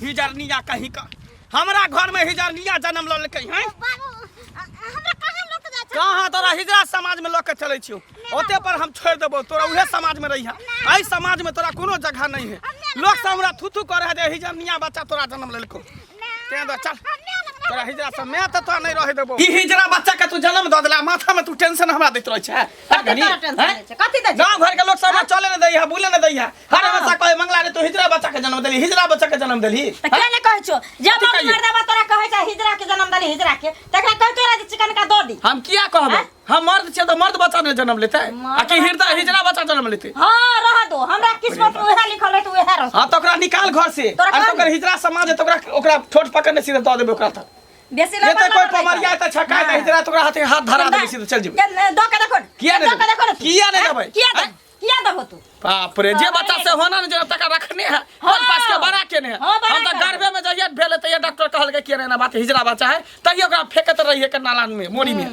हिजरनिया कहीं का हमरा घर में हिजरनिया जन्म लऽ लेलकै हैं। बाबू, हमरा कहाँ लऽ के जाइ छै? कहाँ तोरा हिजरा समाज में लऽ के चलै छियौ, ओते पर हम छोड़ि देबौ तोरा, उहे समाज में रहिहा। एहि समाज में तोरा कोनो जगह नहीं है। लोग सब हमरा थू थू करे है जे हिजरनिया बच्चा तोरा जन्म लेलकौ। तें दुआरे चल, तोरा हिजरा सब मैं तऽ तोरा नहीं रहे देबौ। ई हिजरा बच्चा के तू जन्म दऽ देला, माथा में तू टेंशन हमरा दैत रहै छै हर कथी घड़ी, तोरा टेंशन हैं? दै छै? कथी दै छै? गाँव घर के लोग सब हमरा चले न दै है, बोले न दै है। हर हमेशा कहे मंगला रे तू हिजरा बच्चा के जन्म देली, हिजरा बच्चा के जन्म देली। तऽ किया नहि कहै छौ जे कथी मौगी कहियै? मर्दाबा तोरा कहै छै हिजरा के जन्म देली, हिजरा के तकरा कहै तोरा जे चिकन का दऽ दी। हम किया कहबै? हैं? हम मर्द छियै तऽ मर्द बच्चा नहि जन्म लेतै मर्द आ कि हृदय हिजरा बच्चा जन्म लेतै? हाँ, रह दो, हमरा किस्मत में उहे लिखल है तऽ उहे रह। हाँ, तऽ ओकरा निकाल घर से। तोरा आ कहली? ओकर हिजरा समाज है तऽ ओकरा ओकरा ठोट पकड़ने सीधे दऽ देबै ओकरा। तऽ बेसी ये तऽ लबड़ कोई लबड़ नहि पमरिया कर। तऽ छकाय तऽ हिजरा तऽ ओकरा हाथे हाथ धरा देबै, सीधे चल जेबै। दऽ के देखो ने। किया नहि दऽ के देबै? देखो ने तू। किया नहि हैं? देबै? किया हैं? देबै? किया देबो तू? बाप रे, जे हाँ, बच्चा से होना ने जे तका रखने है, हाँ। कल पास के बड़ा केने है। हाँ, बड़ा हम तऽ केने। गर्भे में जहिया भेल तहिया डॉक्टर कहलकै कि एना बात हिजरा बच्चा है, तहिया ओकरा फेकत रहिए के नाला में, मोरी में।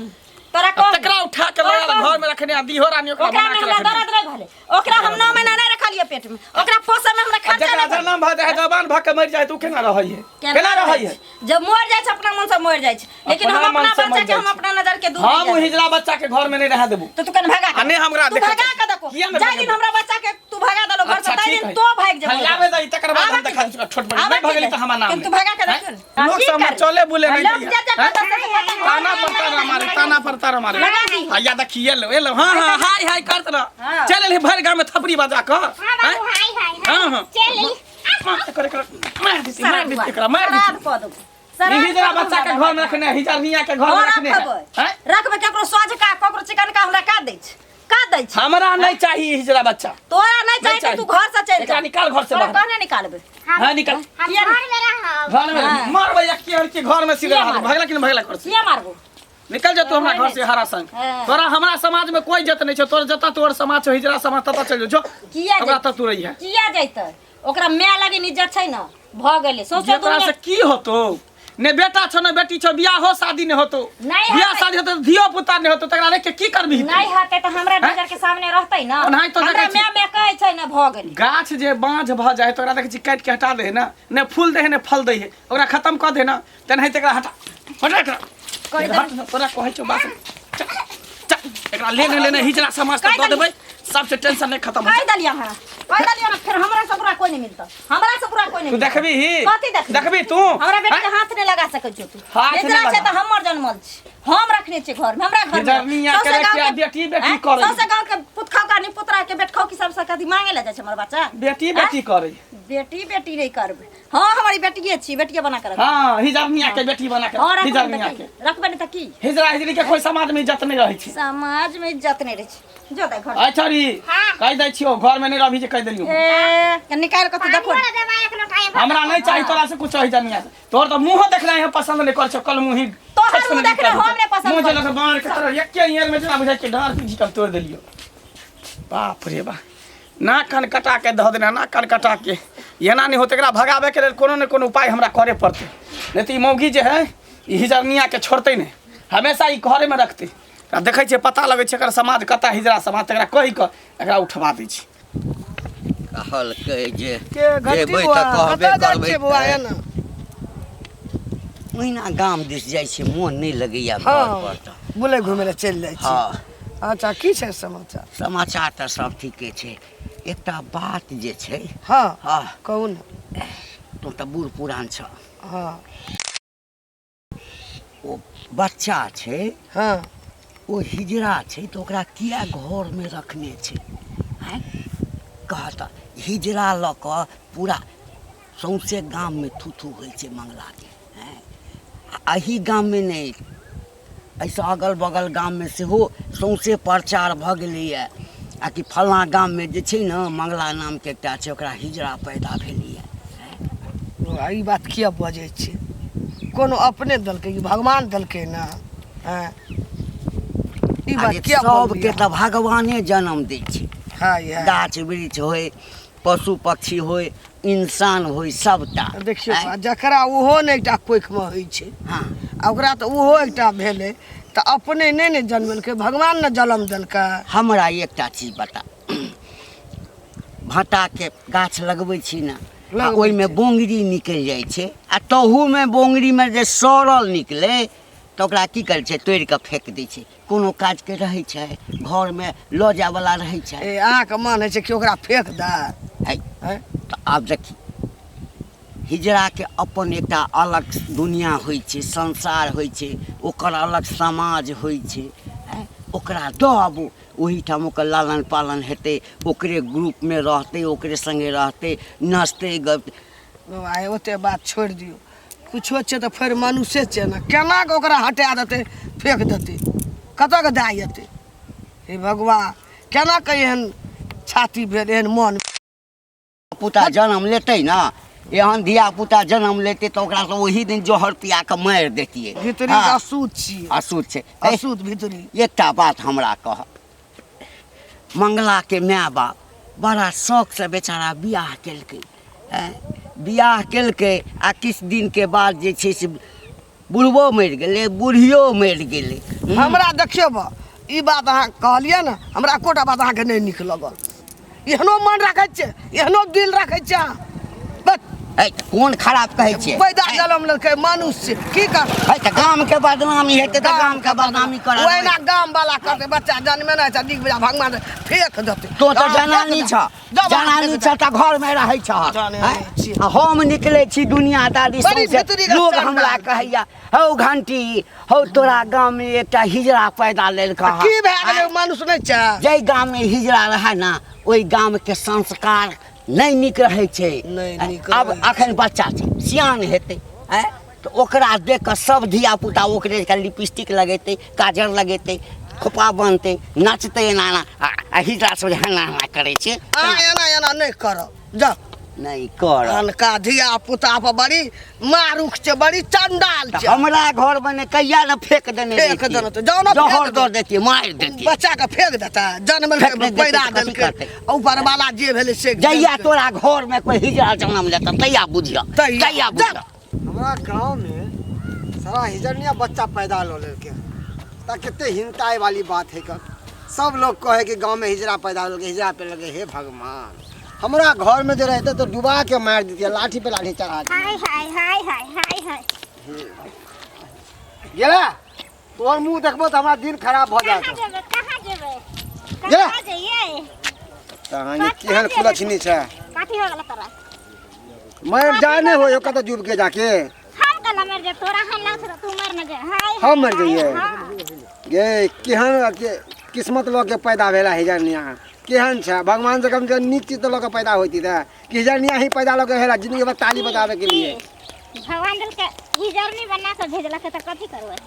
तोरा आ कह तकरा उठा के तोरा लगा कह। घर में रखने आ दीहो रानी ओकरा ओकरा बना में के हमरा रखने। दर्द नहीं भेलै, ओकरा हम 9 महीना नहीं रखलियै पेट में, ओकरा पोसै में हमरा आ खर्चा जकरा नहीं भेलै। जन्म भऽ जाइ है, जवान भऽ के मरि जाइ तऽ ओ केना रहै है? केना रहै है? जब मर जाइ छै अपना मन से मर जाइ छै, लेकिन हम अपना मन अपना से मरि बच्चा के जाइ हम छै। अपना नजर के दूर हम नहीं ओ जाय। हिजरा बच्चा के घर में नहीं रह देबू। तो तू कन भगा के आ नहीं हमरा तू देखै भगा छै। के देखो। किया नहि जाहि दिन भगेबै? हमरा बच्चा के तू भगा देलो घर से, अच्छा, ताहि ठीक दिन है। तो भागि जेबो। हल्लाबे दही, तकर बाद हम आबऽ देखा की छोट बड़ी। आबऽ नहीं की भगेली तऽ हमरा नाम किन्तु नहि। भगा के देखियौ ने। लोग की सब हमरा करबै? चले बुले नहीं लोग दैया। जे जे हैं? कतऽ से पता नहीं। ताना पर ताना मारे, ताना पर ताना मारे। लगा दी। आ या देखिए लो, एलो, हाँ, हाँ, हाय, हाय करत रह। हाँ। चल एलही भरि गाँव में थपड़ी बजा कऽ। हाँ बाबू, हैं? हाय हाय हाय। हाँ, हाँ। चल एली। मार करे करे, मार देती, मार देती एकरा, मार श्राद्ध देती। कऽ देबो। ई श्राद्ध हिजरा कऽ देबो बच्चा के हमरा। घर में रखने है, हिजरनिया के घर में और रखने है। रखबै। हैं? रखबै केकरो सोझ का, ककरो चिकन का, हमरा का दै छै? का दै छै? हमरा नहीं चाहिए हिजरा बच्चा। तोरा नहीं नहीं चाहिए तऽ तू घर से चलि जा। एकरा निकाल घर से तोरा बाहर। कहने निकालबै। हाँ, निकाल। हम किया घर में रहब। घर में हाँ। मारबै एक के के घर में सीधे किया रहबै। मारबै? भगला कि नहीं भगला घर से? किया मारबो? निकल जा तू हमरा घर से हरा संग। हाँ। तोरा हमरा समाज में कोई इज्जत नहीं छौ, तोर जतऽ तोर समाज छौ हिजरा समाज ततऽ चलि जो, जो। किया ओकरा जैतै? तऽ तू रहिहे। किया जैतै? ओकरा माय लगे इज्जत छै ने, भऽ गेलै सौंसे जेकरा दुनिया। से की होतो? ने बेटा छौ ने बेटी छौ, बियाह हो शादी ने होतो। नहीं बियाह होतै। शादी होतो तऽ धियो पुता ने होतो, तकरा रख के की करबिही तू? नहीं होतै तऽ हमरा नजर के सामने रहतै ने। ओनाहि तो हमरा देखै छी। माय माय कहै छै ने, भऽ गेलै। गाछ जे बाँझ भऽ जाइ तऽ ओकरा देखै छी काटि के हटा दै है ने, ने फूल दै है ने फल दै है, ओकरा खत्म कऽ दे ने, तेनाहिते एकरा हटा, हटा एकरा। कहि हट, तोरा कहै छौ बात। चल, चल, एकरा लेने लेने हिजरा समाज तक कहि दऽ देलियै। देबै, सबसे टेंशन नहि खत्म कहि देलियै अहाँ, कहि देलियै ना, फेर हमरा से बुरा कोई नहीं मिलता, हमरा से बुरा कोई नहीं तू मिलता। देखबी? कथी देखबी? देखबी तू? हमरा बेटी के हैं? हाथ नहीं लगा सकै छौ तू। हाथ नहि हिजरा छै लगा। तऽ हमर जनमल छै, हम रखने छियै घर में, हमरा घर में। हिजरनिया के सौंसे रखिया गाँव के- बेटी बेटी हैं? करै। सौंसे गाँव के पुतखौ का निपुतरा के बेटखौ की सबसे कथी मांगे ले जाइ छै हमर बच्चा? बेटी बेटी करै। बेटी बेटी नहीं करबै। हाँ, हमारी बेटिए छी, बेटिए बना के रखबै। हाँ, हिजरनिया के बेटी बना के, हाँ, रखबै हिजरनिया तऽ के। की? रखबै नहीं तऽ की? हिजरा हिजरी के कोई समाज में इज्जत नहीं रहै छै। समाज में इज्जत नहीं रहै छै। जो दे घर। अच्छा री, हाँ। कहि दै छियौ घर में नहीं रहबी जे कहि देलियौ। ए, के निकाल के तू पानी देखो। वाला दवाई एक लोटा एगो। हमरा नहीं चाहिए तोरा से कुछ हिजरनिया से। तोर तऽ मुंहो देखनाइ हम पसंद नहीं करै छौ, कल मुंही तोहर खसकऽ मुंह निकलि देखनाइ हम नहि पसंद मुंह करै जेना बाँर के तोरा एके ईयर में जेना बुझाइ छै डाँर पीछी के तोड़ि देलियौ। बाप रे बा, नाक कान कटा के धऽ देना, नाक कान कटा के। एना नहि होतै, एकरा भगाबैके लेल कोनो ने कोनो उपाय हमरा करे पड़तै, नहि तऽ ई मौगी जे है ई हिजरनियाके छोड़तै नहि, हमेशा ई घरेमे रखतै। आ देखै छियै, पता लगै छै एकर समाज कतऽ हिजरा समाज, तकरा कहि कऽ एकरा उठवा दै छी। कहलकै जे के घंटी जेबै बौआ तऽ कहबे कतऽ जाइ करबै। छियै बौआ एना? ओहिना गाम दिस जाइ छियै, मोन नहि लगैया घर पर तऽ बुलै घुमै लए चलि जाइ छी। हँ। अच्छा, की छै समाचार? समाचार तऽ सब ठीके छै, एकटा बात जे छै। हँ। हँ। कहू ने। तू तऽ बूढ़ पुरान छह। हँ। ओ बच्चा छै। हँ। ओ हिजरा छै तऽ ओकरा किया घरमे रखने छै? आँय, कह तऽ, हिजरा लऽ कऽ पूरा सौँसे गाममे थू थू होइ छै मंगलाके। आँय, आ एही गाममे नहि, एहिसँ अगल बगल गाममे सेहो सौँसे प्रचार भऽ गेलैए आ कि फल्लाँ गाममे जे छै ने मंगला नामके एकटा छै, ओकरा हिजरा पैदा भेलैए। बौआ, ई बात किया बजै छी? कोनो अपने देलकै कि भगवान देलकै ने? आँय, ई बात अरे किया सबके बोललियै? तऽ भगवाने जन्म दै छै। हँ, इएह। गाछ वृक्ष होय, पशु पक्षी होय, इंसान होय, सबटा। देखियौ आँय? बा, जकरा ओहो ने एकटा कोखिमे होइ छै आ ओकरा तऽ ओहो एकटा भेलै तऽ अपने नहि ने जन्मेलकै, भगवान ने जन्म देलकै। हमरा एकटा चीज बता, भाँटाके गाछ लगबै छी ने? आ ओहिमे बोंगरी निकलि जाइ छै आ तहूमे बोंगरीमे जे सड़ल निकलै तऽ ओकरा की करै छै तोड़ि कऽ फेक दै छै कोनो काजके रहै छै घरमे लऽ जायवला रहै छै ए अहाँके मन होइ छै कि ओकरा फेक दे है तऽ आब देखी हिजड़ाके अपन एकटा अलग दुनिया होइ छै संसार होइ छै ओकर अलग समाज होइ छै आँय, ओकरा दऽ आबू ओहिठाम ओकर लालन पालन हेतै ओकरे ग्रुपमे रहतै ओकरे सङ्गे रहतै नचतै गबतै आइ ओते बात छोड़ि दियौ कुछो छै तऽ फेर मनुष्य छै ने केना कऽ ओकरा हटा देतै फेक देतै कतऽ के दए एतै हे भगवान केना कऽ एहन छाती भेल एहन मन पुता जन्म लेतै ने एहन धिया पुता जन्म लेतै तऽ ओकरा से ओही दिन जहर पिया कऽ मारि देतियै भीतरी हँ, अशुद्ध छियै अशुद्ध छै ए, अशुद्ध भीतरी एकटा बात हमरा कह मंगलाके माय बाप बड़ा शौकसँ बेचारा बियाह केलकै आँय, बियाह केलकै आ किछु दिनके बाद जे छै से बुढ़बो मरि गेलै बुढ़ियो मरि गेलै हमरा देखियौ बा ई बात अहाँ कहलियै ने हमरा एकोटा बात अहाँके नहि नीक लगल एहनो मन राखै छियै एहनो दिल राखै छियै अहाँ बस है तऽ कोन खराब कहै छियै पैदा जलम लेलकै मनुष्य की कर है तऽ गामके बदनामी हेतै तऽ गामके बदनामी करऽ ओहिना गाम वाला करतै बच्चा जन्मे नहि छै नीक बेजा भगवान फेक देतै तो तऽ हँ, जनानी फेक छ देतै। जनानी छ तऽ घरमे रहै छ जनानी छी। आ हम निकलै छी दुनियादारी बड़ी सौंसे भितरी के लोग चंडाल। हमरा कहैया हौ घंटी हौ तोरा गाममे एकटा हिजड़ा पैदा लेलक हँ। की भए गेलै मनुष्य नहि छै जाहि गाममे हिजड़ा रहै ने ओहि गामके संस्कार नहि नीक रहै छै नहि नीक आब रहै छै। अखन बच्चा छै सियान हेतै आँय तऽ ओकरा देख कऽ सब धियापुता ओकरे जकाँ लिपस्टिक लगेतै काजर लगेतै खोपा बनतै नचतै एना एना आ आ हिजड़ा सब जे एना एना करै छै अहाँ एना एना नहि करब जाउ नहि कर अनका धिया पुता पर बड़ी मारुख छै बड़ी चंडाल तऽ छै हमरा घरमे ने कहिया ने फेक देने फेक रहितियै। देने तऽ जाउ ने फेक जहर दऽ दे। देतियै मारि देतियै बच्चा के फेक देता जन्म फेक नहि देतै पैदा तऽ कथी देलकै करतै? ऊपर वाला जे भेलै से जहिया तोरा घरमे कोइ हिजड़ा जन्म लेतऽ तहिया बुझिह तहिया। तहिया बुझिह हमरा गांव में सारा हिजरनिया बच्चा पैदा लो लेलके ता कते हिंताए वाली बात है कर सब लोग कहे कि गांव में हिजरा पैदा हो हिजरा पे लगे हे भगवान हमरा घर में जो रहते तो डुबा के मार देती लाठी पे लाठी चढ़ा के हाय हाय हाय हाय हाय हाय गेला तोहर मुंह देखबो तो हमरा दिन खराब भ कहाँ जात जेबै कहाँ जेबै गेला। कहाँ जइयै तहन केहन कुलछनी छै कथी हो गेल तोरा मर जा नहीं हो कतऽ डूब के जाके हम कला मर जाए तोरा हम लग तू मर न जाए हाय हम मर जइयै? हाँ। गे केहन के किस्मत लऽ के पैदा भेला हिजरनिया केहन छै भगवान से कम से कम नीक चीज तऽ लऽ के पैदा होती रहए कि हिजरनिया ही पैदा लऽ के भेला जिंदगी भर ताली बजाबे के लिए भगवान दिल के हिजरनी बना के भेजलक त कथी करबै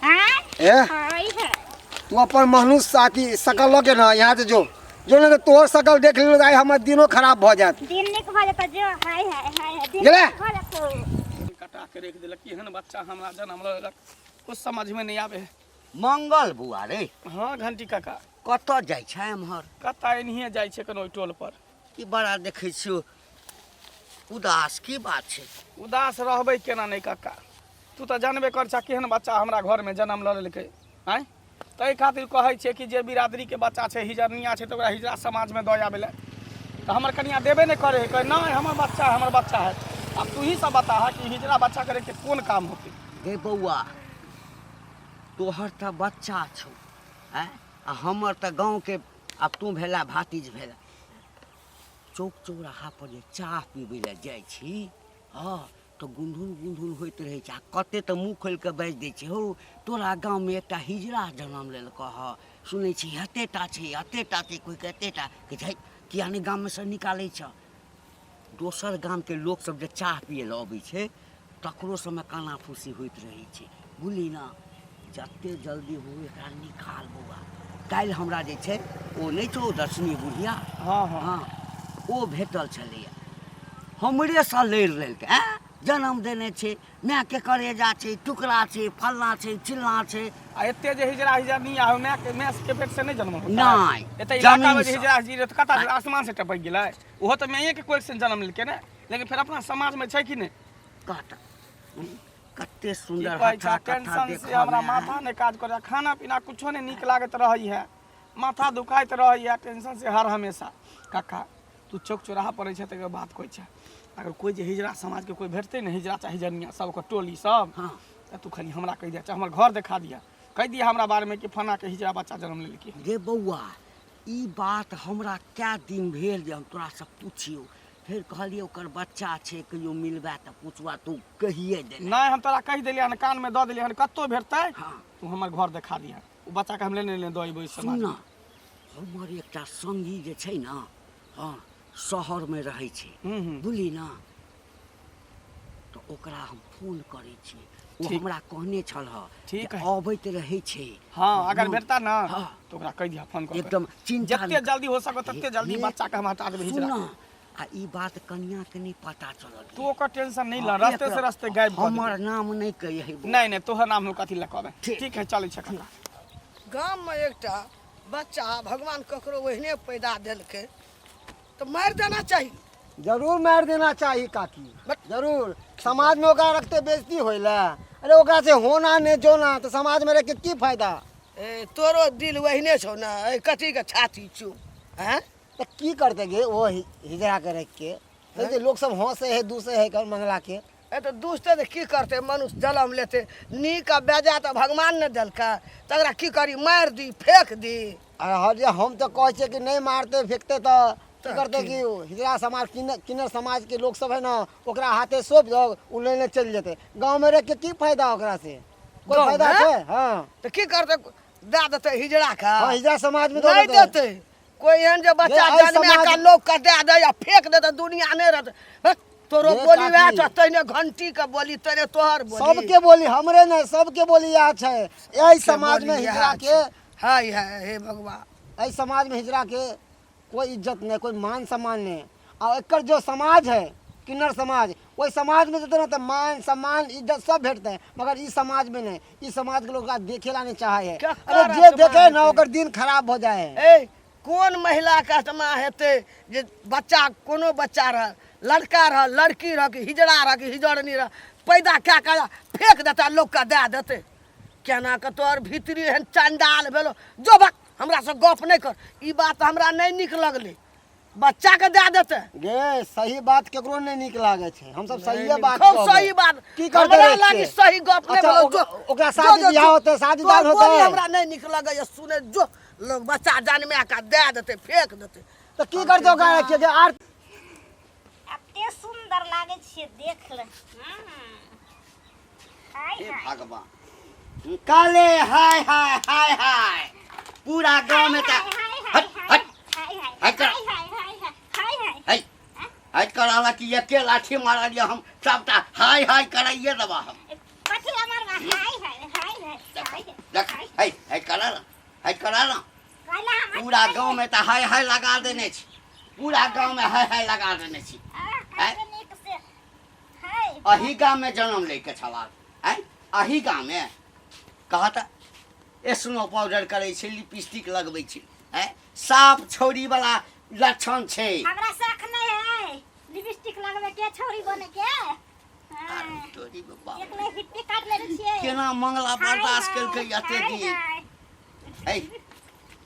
हां ए हाय हाय तू अपन मनुष्य साथी शकल लऽ के ना यहाँ से जो जो नहीं तो तोहर शकल देख लेलो तऽ आइ हमर दिनो खराब भऽ जायत दिन निक भऽ जेतौ जो हाय हाय हाय हाय दिन गेलै? नीक भऽ जेतौ कटा के रख देलक एहन बच्चा हमरा जन्म लेलक कुछ समझ में नहीं आवे है मंगल बुआ रे हाँ घंटी काका कतऽ जाइ छै एम्हर कतऽ एनहिए जाइ छै कोनो ओहि टोल पर की बड़ा देखै छियौ उदास की बात छै उदास रहबै केना नहि काका तू तऽ जानबे कर छह केहन बच्चा हमरा घरमे जन्म लऽ लेलकै आँय ताहि खातिर कहै छै कि जे बिरादरीके बच्चा छै हिजरनिया छै तऽ ओकरा हिजरा समाजमे दऽ आबै लए तऽ हमर कनिया देबे नहि करै है कहै नहि हमर बच्चा है हमर बच्चा है आब तू ही सब बता कि हिजरा बच्चा करैके कोन काम होतै गे बौआ तोहर तऽ बच्चा छौ आँय आ हमर तऽ गाँवके आब तू भेला भातिज भेला चौक चौराहा पर जे चाह पीबै लए जाइ छी हँ तऽ गुंधुन गुंधुन होइत रहै छै आ कते तऽ मुँह खोलि कऽ बाजि दै छै हौ तोरा गाममे एकटा हिजरा जनम लेलकऽ हँ सुनै छी एते टा छै एते टा छै कोइके एते टा कहै छै किया नहि गाममे सँ निकालै छऽ दोसर गामके लोकसभ जे चाह पियै लए अबै छै तकरो सबमे काना फूसी होइत रहै छै बुझली ने जते जल्दी हो एकरा निकाल बौआ काल्हि हमरा जे छै ओ नहि छौ दर्शनी बुढ़िया हँ हँ हँ ओ भेटल छलैए हमरेसँ लड़ि लेलकै आँय जनम देने छै मायके करेजा छै टुकड़ा छै फल्लाँ छै चिल्लाँ छै आ एते जे हिजरा हिजरनी आ माय के माय के पेट से नहि जन्म होतै नहि, एते इलाका में जे जमीनसँ। हिजरा हिजरी तऽ कतऽ आसमान से टपकि गेलै ओहो तऽ माये के कोख से जन्म लेलकै ने लेकिन फेर अपना समाज में छै कि नहि कहता कते की सुंदर कहै छै हथा कथा टेंशन से देखऽ हमरा मे माथा नहि काज करै खाना पीना कुछो नहि नीक लागैत रहै है माथा दुखाइत रहै है टेंशन से हर हमेशा काका तू चौक चौराहा पड़ै छै तऽ एगो बात कहै छै अगर कोई जे हिजड़ा समाज के कोई भेटतै ने हिजड़ा चाहे हिजड़निया सब ओकर टोली सब हाँ तऽ तू खाली हमरा कहि दिया चाहे हमर घर देखा दिया कहि दिया हमरा बारे में कि फना के हिजड़ा बच्चा जन्म लेलकै रे बौआ ई बात हमरा कए दिन भेल जे हम तोरासँ पुछियौ फेर कहलियै ओकर बच्चा छै कहियो मिलबे तऽ पुछबा तू कहिए देले नहि हम तोरा कहि देलियै हन कान में दऽ देलियै हन कतौ भेटतै हाँ तू हमर घर देखा दिहा ओ बच्चा के हम लेने लेने दऽ अयबै सुन समाज ने हमर एकटा संगी जे छै ने हँ शहरमे रहै छै हूँ हूँ बुझली ने तऽ ओकरा हम फोन करै छियै ओ ठीक। हमरा कहने छल हँ ठीक जे है। अबैत रहै छै हाँ अगर भेटता ना हाँ। तो ओकरा कहि दिहा फोन कऽ के। एकदम चिंता जते नहि जल्दी हो सको तते जल्दी हे, बच्चा के हम हटा देबै सुन हिजड़ा ने, आ ई बात कनिया के नहि पता चलल तू ओकर टेंशन नहीं ल हाँ, रास्ते से एक- रास्ते गायब कऽ हमर नाम नहि कहियै देबै। नहीं नहीं तोहर नाम हम कथी लए कहबै ठीक। ठीक है चलै छै काका गाममे एकटा बच्चा भगवान ककरो ओहने पैदा देलकै तऽ मारि देना चाही जरूर मारि देना चाही काकी जरूर समाज में ओकरा रखते बेइज्जती होइला अरे ओकरा से होना नहीं जोना तो समाज में रख के की फायदा ए तोरो दिल ओहने छौ ने ए कथीके छाती छौ आँय तो की करते गे वो हिजड़ा के रख के तो जे लोग सब हंसे है दूसे है कर मंगला के ए तऽ दुसतै तऽ की करतै मनुष्य जन्म लेतै नीक आ बेजा तऽ भगवान ने देलकै तकरा की करी मारि दी फेक दी अरे हर जे हम तो कहै छियै कि नहीं मारते फेंकते तो की करते कि हिजड़ा समाज किन्नर किन्नर समाज के लोग सब है ना ओकरा हाथे सौंप दो उ लेने चल जेते गांव में रख के की फायदा ओकरा से कोई गाँव फायदा में? छै हाँ तऽ की करतै दए देतै हिजड़ा के हाँ हिजड़ा समाज में नहि देतै कोई एहन जे बच्चा रे, एहि जन्मे समाज- के लोक के दए दे या फेंक दे दुनिया नहि रहतै बस, तोरो रे बोली वएह काकी। छौ तैने घंटी के बोली तैने तोहर बोली सबके बोली हमरे नहीं सबके बोली इएह छै एहि समाज में बोली इएह हिजड़ा के छै। हाय हाय हे भगवान एहि समाज में हिजड़ा के कोई इज्जत नहीं कोई मान सम्मान नहीं और एकर जो समाज है किन्नर समाज ओहि समाज में जेतै ने तऽ मान सम्मान इज्जत सब भेटतै मगर ई समाज में नहीं ई समाज के लोग ओकरा देखे ला नहीं चाहे है केकर अरे जे आत्मा देखे ना हेतै? ओकर दिन खराब हो जाए है ए कोन महिलाके आत्मा हेतै जे बच्चा कोनो बच्चा रह लड़का रह लड़की रह कि हिजड़ा रह कि हिजड़नी रह पैदा कए कऽ फेंक देतै लोकके दए देतै केना कऽ तोहर भीतरी एहन चंडाल भेलो जो बक हमरासँ गप नहि कर ई बात हमरा नहि नीक लगलै बच्चाके दए देतै गे सही बात केकरो नहि नीक लागै छै हमसब सहिए बात खूब कहबै। सही बात की करतै हमरा रखके? लागी सही गप नहि अच्छा, भेलो ओकरा- जो ओकरा जो, शादी जो, बियाह जो। होतै, शादी तोहर दान होतै। बोली हमरा नहि नीक लगैए सुने जो लोग बच्चा जनमे कऽ दए देतै फेंक देतै तऽ की करतै ओकरा रखके जे आर एते सुन्दर लागै छियै देख ले हाय हे हाय भगवान काले हाय हाय हाय हाय पूरा गांव में हाय तऽ हाय हट हाय हट हाय हाय हट कर। हाय हाय हाय हाय हाय हाय है हट कर आला कि एके लाठी मारलियै हम सबटा हाय हाय कराइए देबा हम कथी ला मारबा हाय हाय हाय हाय हाय देख है है करा ना है करा ना कहला हम पूरा गांव में तऽ हाय हाय लगा देने छी पूरा गांव में हाय हाय लगा देने छी आ नीक से हाय अही गाम में जन्म लैके छला आँय अही गाम में कहत स्नो पाउडर करै छै लिपस्टिक लगबै छै आँय साफ छौरी वाला लक्षण छै हमरा शौक नहीं है लिपस्टिक लगबे के छौरी बने के हाँ। तोरी बाप। एक ले हिप्पी काट लेने छियै केना मंगला हाय, बर्दाश्त हाय, केलकै एते हाय, दिन हाय। है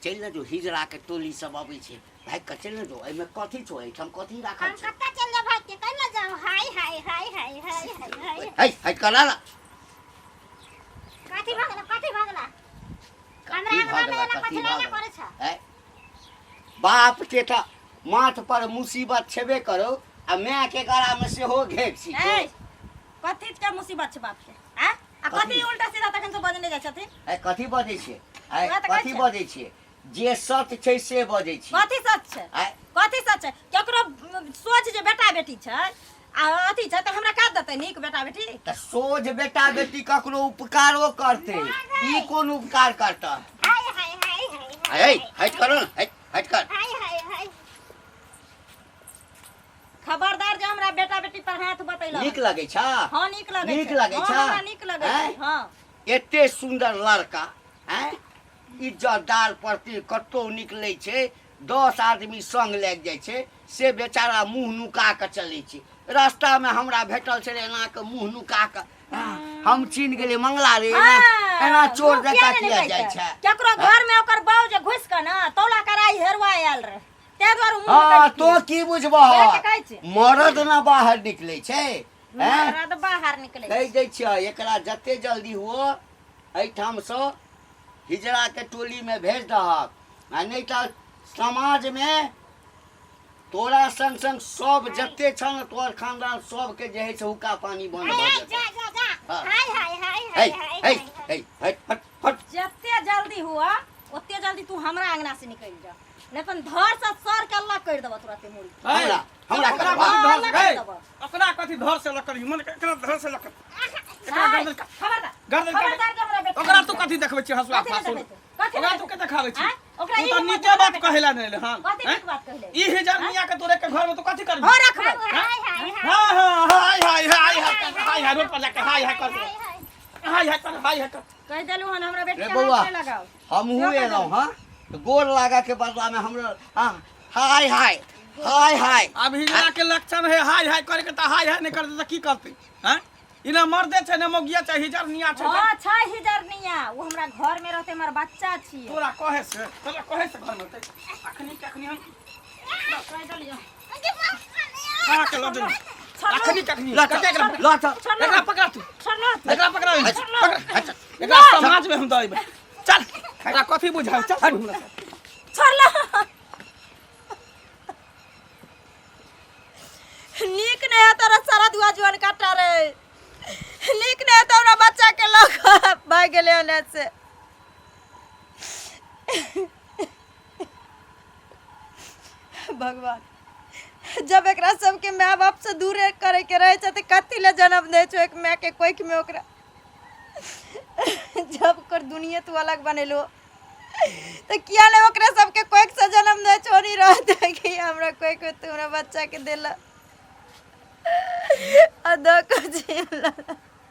चलि ने जो हिजड़ा के टोली सब अबै छै भागि कऽ चलि ने जो एहिमे कथी छौ एहिठाम कथी राखल हम छौ कत्ता चल जाब भाग के कैला जाओ हाय हाय हाय हाय हाय हाय हाय है है करा ना कथी भगला कथी भगला हमरा कथी अंगना में भगला एना कथी कथी लैला भगला करै छ है बाप के तऽ माथ पर मुसीबत छेबे करो आ माय के गला में सेहो घेक छी ए कथी के मुसीबत छै बाप के आ आ कथी? कथी उल्टा सीधा तखन से बजने जाइ छथिन ए कथी बजै छियै ए वएह तऽ कहै कथी छियै। बजै छियै जे सत्य छै से बजै छियै कथी सच छै आँय? कथी सच छै केकरो सोच जे बेटा बेटी छै आ अथी छै तऽ हमरा का देतै नीक बेटा बेटी तऽ सोझ बेटा बेटी ककरो उपकारो करतै ई कोन उपकार करतै हाय हाय हाय हाय हे हट करो ने हट हट कर हाय हाय हाय खबरदार जे हमरा बेटा बेटी पर हाथ बतैलक नीक लगै छ हाँ नीक लगै नीक छै। लगै हाँ, छ? हमरा नीक लगै छै आँय? हाँ एते सुन्दर लड़का आँय इज्जतदार प्रति कतहु निकलै छै 10 आदमी संग लागि जाइ छै से बेचारा मुँह नुका कऽ चलै छै रास्तामे हमरा भेटल छलै एना कऽ मुँह नुका कऽ हम चिन्ह गेलियै मंगला रे एना हाँ, एना चोर मुँह जकाँ किया नहि किया जाइ नुकाइ छै केकरो घर में ओकर बाऊ जे घुसि कऽ ने तौला कराई हेरवा आयल रहे ताहि दुआरे मुँह हाँ में तो की बुझबह वएह के कहै छी। मरद ना बाहर निकलै छै हैं मरद बाहर निकलै कहि दै छियै एकरा जते जल्दी हुओ एहिठामसँ हिजड़ाके टोलीमे भेज दहक आ नहि तऽ समाजमे तोरा संग संग सब जते छह ने तोहर खानदान सबके जे है से हुक्का पानी बंद भऽ हाय जेतौ जा जा जा हाँ। हाय हाय हाय हे हाय हाय हे हाय हे हट हट हट जते जल्दी हुआ ओते जल्दी तू हमरा अंगना से निकलि जा नहीं अपन धर से सर के अल्लाह कर देबो तुरते मुड़ी हमरा हमरा ओकरा करबा कथी धर से कर हे, देबो। ओकरा कथी धर से लकड़ी मन एकरा धर से लकड़ी एकरा गर्दन काट खबरदार गर्दन काट खबरदार के हमरा बेटा ओकरा तू कथी देखबै छी हसुआ कथी नहि फासुल देखबै छी? कथी ओकरा नहि तू के देखाबै छी आँय? ओकरा तू ई तऽ हिम्मत नीके हमरा बात बेटा- कहेला नहि हां कथी नीक बात कहले? ई हिजरनिया के तोरे के घर में तू कथी करबी हो रखबै हाय हाय हाय हां हां हाय हाय हाय हाय हाय हाय रोड पर जाके हाय हाय कर हाय हाय कर हाय हाय कर कहि देलू हन हमरा बेटी रे के बौआ। हाथ नहि लगाओ हमहूँ एलहुँ हँ तऽ गोर लागऽ के बदलामे हमरो हँ हाय हाय हाय हाय अब हिजड़ा के लक्षण है हाय हाय करे के तऽ हाय हाय नहि करतै तऽ की करतै हैं ई ना मर्दे छै ना मौगिया छै हिजरनिया छै हां छै हिजरनिया ओ हमरा घर में रहते हमर बच्चा छी तोरा कहे से तोरा कहे से घर में होतै अखनी के अखनी हम कहि देलियो कहाँ के लऽ जेबै अखनी के अखनी लऽ चल, कते एकरा लऽ चल। एकरा पकड़ा तू छोड़लो एकरा पकड़ा पकड़ा एकरा समाज में हम दऽ अयबै चल एकरा कथी बुझाउ चल तू हमरा साथ। छोड़लो नीक नहीं है तोरा सारा दुआ जुआन काटा रे नीक नहीं है तोरा बच्चा के लग भाग गेले होने से भगवान जब एकरा सबके माय बाप से दूर करे के रहे छै तऽ कथी ले जन्म दै छौ एक माय के कोखि में ओकरा जब ओकर दुनिया तू अलग बनेलो तऽ किया नहि ओकरा सबके कोखि से जन्म दै छौ नहीं रहते कि हमरा कोखि में तू हमरा बच्चा के देला आ दऽ कऽ जियला।